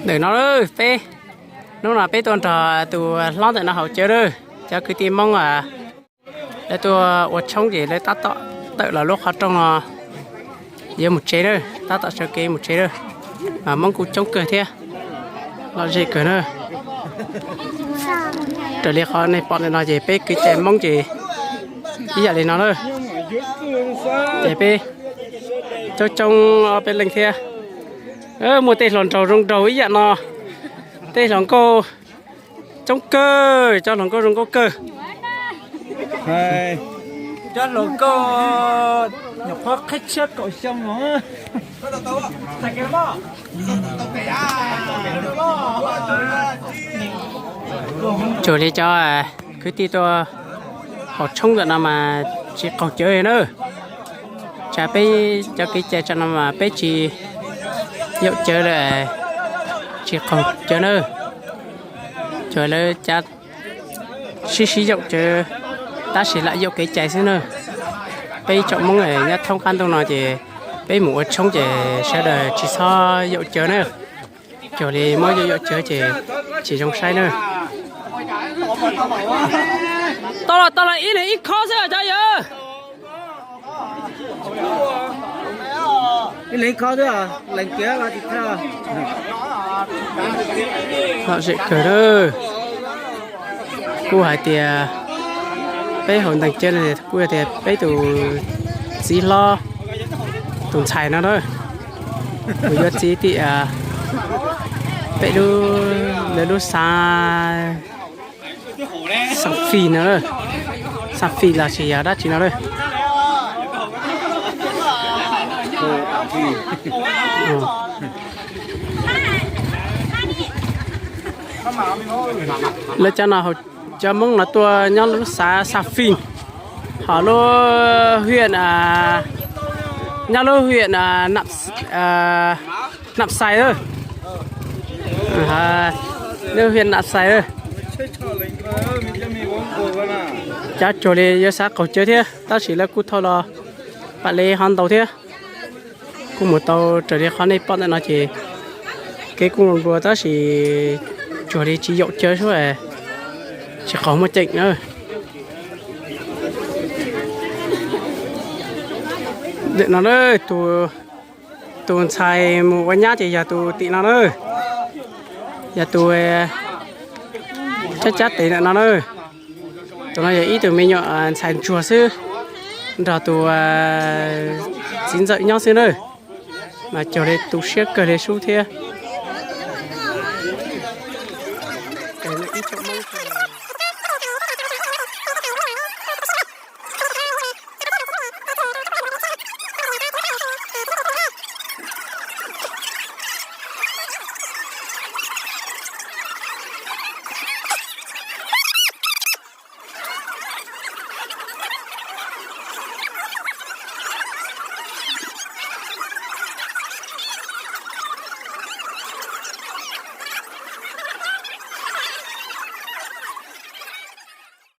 Ntawm no peb, hnub no peb tuaj nrog tus hlob ntawm no haus cawv lawm. Cov kwv tij Hmoob lawv tuaj ua tshoob ces lawv tab tom tawm los lub qhov rooj no yuav mus tsev na, tab tom sawv kev mus tsev lawm. Mas Hmoob kuj coob kawg thiab, lom zem kawg na. Raws li qhov nej pom ntawm no ces peb kev cai Hmoob ces ib yam li no na. Ces peb coob coob ob peb leej thiab. Muaj tej hluas nraug zoo nraug ib yam no, tej hluas nkauj coob kawg, cov hluas nkauj zoo nkauj kawg. Cov hluas nkauj nyuam qhuav qhib tshiab kaum xyoo no. Cuag li cov kwv tij tuaj haus tshoob ntawm no mas tsis qaug cawv li na. Tsam peb cov kev cai tsam no mas peb tsis yaum cawv lawm, tsis qaug cawv na. Cuag lawv cav sib sib yaum cawv, tab sis lam yaum kev cai xwb na. Peb ib tsoom Hmoob nyob thoob qab ntuj no ces peb mus ua tshoob ces sawv daws tsis txhob yaum cawv na. Cuag li muab yaum yaum cawv ces tsis zoo saib na. Tau los tau los ib leeg ib khob xwb cov yawg. Ib leeg ib khob xwb, lees kiag los tsis thawj. Lom zem kawg na. Kuj hais tias peb haus ntees cawv no kuj yog tias peb tus txiv hlob tus ntxhais no na, mus yuav txiv tim pem lub, lawv lub xav Xas Fis no, Xas Fis los sis yog dab tsi no lawm. Lawv cov no, cov Hmoob no tuaj nyob lub xav Xas Fis, ho lub huyện, nyob lub huyện Nam Xais, lub huyện Nam Xais. Cov cuag li yuav xav qaug cawv thiab tab sis lawv kuj thauj los pam li ho ntau thiab. Kuj mus tau raws li qhov nej pom ntawm no ces kev kuj nrua tab sis cuag li tsis yaum cawv xwb, tsis qaug muaj ceem na. Ntawm no na, tus ntxhais mus ua nyab ces yog tus tim no na, yog tus cab cab tes ntawm no na. Tus no yog ib tug me nyuam ntxhais ntsuag xwb, nrog tus txiv ntxawm nyob xwb na, mas cuag li tu siab kawg li sub thiab. Ib tsoom Hmoob